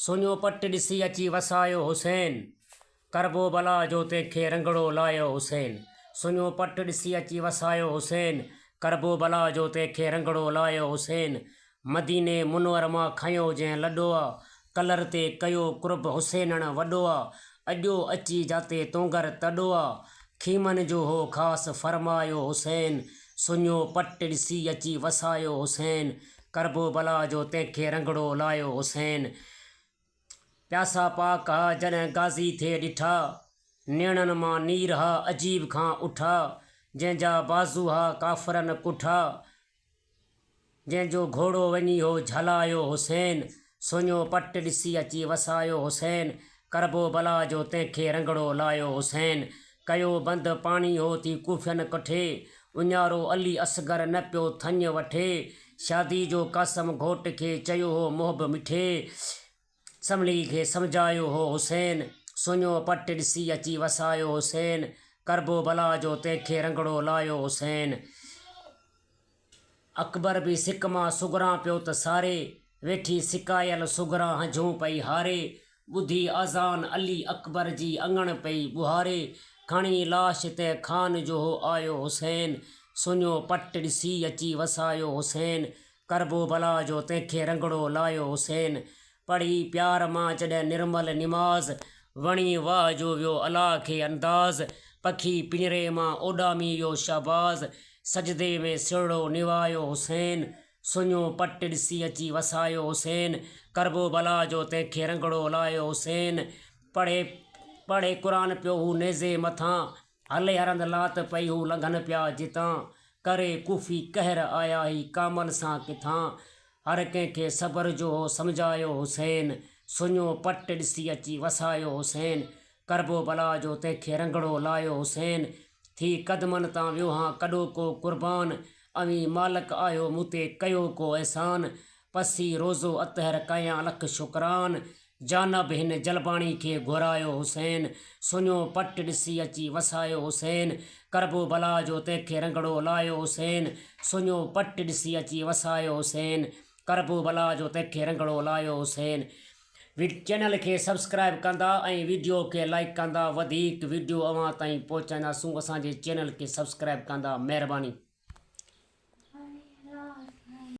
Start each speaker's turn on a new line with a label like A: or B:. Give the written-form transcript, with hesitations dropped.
A: سڃو پٽ ڏسي اچي وسايو حسين، ڪربو بلا جو تنهن کي رنگڙو لايو حسين. سڃو پٽ ڏسي اچي وسايو حسين، ڪربو بلا جو تنهن کي رنگڙو لايو حسين. مديني منور مان کنيو جنهن لڏو آ، ڪلر تي ڪيو قرب حسينڻ وڏو آ، اڄو اچي جاتي تونگر تڏو آ، خيمن جو هو خاص فرمايو حسين. سڃو پٽ ڏسي اچي وسايو حسين، ڪربو بلا جو تنهن کي رنگڙو لايو حسين. پياسا پاڪ ها جڏهن غازي ٿئي ڏٺا، نيڻن مان نير ها عجيب کان اٺا، جنهن جا بازو ها ڪافرن ڪٺا، جنهن جو گهوڙو وڃي هو جهلايو حسين. سڃو پٽ ڏسي اچي وسايو حسين، ڪربو بلا جو تنهن کي رنگڙو لايو حسين. ڪيو بند پاڻي هو ٿي ڪوفين ڪٺي، اڃارو علي اصغر نه پيو ٿڃ وٺي، شادي جو قاسم گهوٽ کي چيو هو محب مٺي، سملي کي سمجهايو هو حسين، سڃو پٽ ڏسي اچي وسايو حسين، ڪربو بلا جو تنهن کي رنگڙو لايو حسين. اڪبر به سڪ مان سگران پيو ته ساري، ويٺي سڪايل سگران هنجهون پئي هاري، ٻڌي اذان علي اڪبر جي اڱڻ پئي ٻهاري، کڻي لاش تنهن خان جو هو آيو حسين، سڃو پٽ ڏسي اچي وسايو حسين، ڪربو بلا جو تنهن کي رنگڙو لايو حسين، پڙهي پيار مان جڏهن نرمل نماز، وڻي واهه جو ويو الله کي انداز، پکي پڃري مان اڏامي ويو شهباز، سجدي ۾ سرڙو نوايو حسين، سڃو پٽ ڏسي اچي وسايو حسين، ڪربو بلا جو تنهن کي رنگڙو لايو حسين، پڙهي پڙهي قرآن پيو هو نيزي مٿان، هلي هرند لات پئي هو لنگهن پيا جتان، ڪري ڪوفي قهر آيا هي ڪامل سان ڪٿان، هر ڪنهن کي صبر جو هو سمجهايو حسين، سڃو پٽ ڏسي اچي وسايو حسين، ڪربو بلا جو تنهن کي رنگڙو لايو حسين، ٿي قدمن تان ويو هان ڪڏوڪو قربان، اوهين مالڪ آهيو مون تي ڪيو ڪو احسان، پسي روضو اطهر ڪيان لک شڪران، جانب هن جلباڻي کي گهرايو حسين، سڃو پٽ ڏسي اچي وسايو حسين، ڪربو بلا جو تنهن کي رنگڙو لايو حسين، سڃو پٽ ڏسي اچي وسايو حسين، ڪربو بلا جو تنهن کي رنگڙو لايو حسين. چينل کي سبسڪرائب ڪندا ۽ ويڊيو کي لائيڪ ڪندا وڌيڪ ويڊيو اوهان تائين پهچائينداسون اسان جي چينل کي سبسڪرائب ڪندا مهرباني.